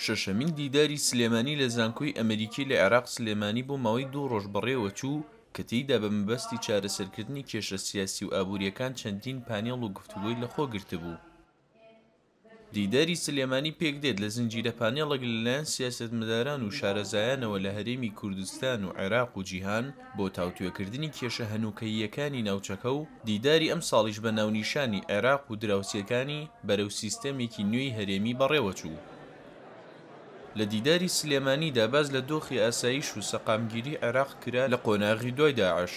شەشەمین دیداری سلێمانی لە زانکۆی ئەمریکی لە عێراق سلێمانی بۆ ماوەی دوو ڕۆژ بەڕێوەچوو کە تێیدا بە مەبەستی چارەسەرکردنی کێشە سیاسی و ئابوورییەکان چەندین پانێڵ و گفتوگۆی لەخۆگرتبوو. دیداری سلێمانی پێکدێت لە زنجیرە پانێڵێک لەلایەن سیاسەتمەداران و شارەزایانەوە لە هەرێمی کوردستان و عێراق و جیهان بۆ تاوتوێکردنی کێشە هەنووکەییەکانی ناوچەکە و دیداری ئەمساڵیش بە ناونیشانی عێراق و دراوسێکانی بەرەو سیستەمێکی نوێی هەرێمی بەڕێوەچوو. لە دیداری سلێمانیدا باس لە دۆخی ئاسایش و سەقامگیری عێراق کرا لە قۆناغی دوای داعش.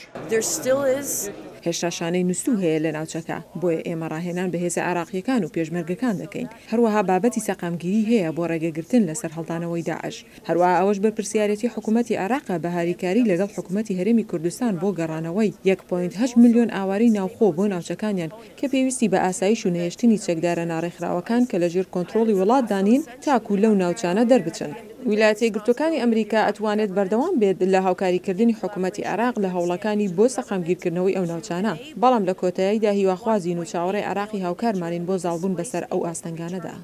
هێشتا شانەی نوستوو هەیە لە ناوچەکە، بۆیە ئێمە ڕاهێنان بە هێزە عێراقییەکان و پێشمەرگەکان دەکەین. هەروەها بابەتی سەقامگیری هەیە بۆ ڕێگەگرتن لە سەرهەڵدانەوەی داعش. هەروەها ئەوەش بەرپرسیارێتی حکومەتی عێراقە بە هاریکاری لەگەڵ حکومەتی هەرێمی کوردستان بۆ گەڕانەوەی یەک point هەشت ملیۆن ئاوارەی ناوخۆ بۆ ناوچەکانیان کە پێویستی بە ئاسایش و نەهێشتنی چەکدارە ناڕێکخراوەکان کە لەژێر کۆنترۆڵی وڵاتدا نین تاکو لەو ناوچانە دەربچن. ویلایەتە یەکگرتووەکانی ئەمریکا ئەتوانێت بەردەوام بێت لە هاوکاریکردنی حکومەتی عێراق لە هەوڵەکانی بۆ سەقامگیرکردنەوەی ئەو ناوچانە، بەڵام لە کۆتاییدا هیواخوازین و چاوەڕێی عێراقی هاوکارمانین بۆ زاڵبوون بەسەر ئەو ئاستەنگانەدا.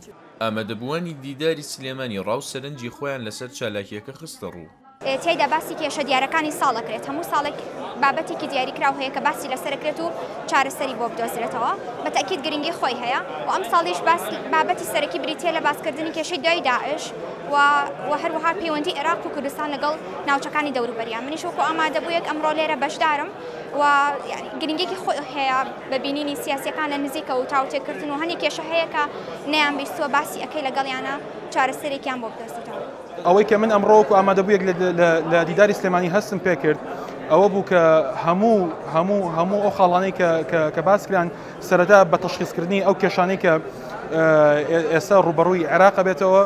ئامادەبووانی دیداری سلێمانی ڕا و سەرنجی خۆیان لەسەر چالاکییەکە خستەڕوو. تیایدا باسی کێشە دیارەکانی ساڵ ئەکرێت، هەموو ساڵێک بابەتێکی دیاریکراو هەیە کە باسی لەسەر ئەکرێت و چارەسەری بۆ بدۆزرێتەوە، بە تەئکید گرنگی خۆی هەیە و ئەمساڵیش باس بابەتی سەرەکی بریتییە لە باسکردنی کێشەی دوای داعش و و هەروەها پەیوەندی عێراق و کوردستان لەگەڵ ناوچەکانی دەوروبەریان. منیش وەکو ئامادەبوویەک ئەمڕۆ لێرە بەشدارم و گرنگیەکی خۆی هەیە بە بینینی سیاسیەکان لە نزیکەوە و تاوتێکردن و هەنێک کێشە هەیە کە نەیانبیستووە باسی ئەکەی لەگەڵیانە چارەسەرێکیان بۆ بدۆزیتەوە. ئەوەی کە من ئەمڕۆ وەکو ئامادەبوویەک لە دیداری سلێمانی هەستم پێکرد ئەوە بوو کە هەموو هەموو هەموو ئەو خاڵانەی کە کە باس کران سەرەتا بە تەشخیصکردنی ئەو کێشانەی کە ئێستا ڕووبەڕووی عێراق بێتەوە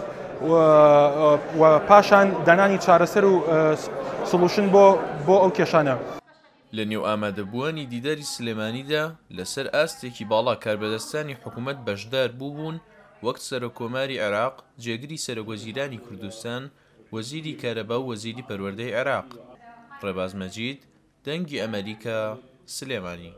و پاشان دانانی چارەسەر و solution بۆ بۆ ئەو کێشانە. لە نێو ئامادەبووانی دیداری سلێمانیدا لەسەر ئاستێکی باڵا کاربەدەستانی حکومەت بەشدار بووبوون وەک سەرۆککۆماری عێراق، جێگری سەرۆکوەزیرانی کوردستان، وەزیری کارەبا و وەزیری پەروەردەی عێراق. ڕێباز مەجید، دەنگی ئەمەریکا، سلێمانی.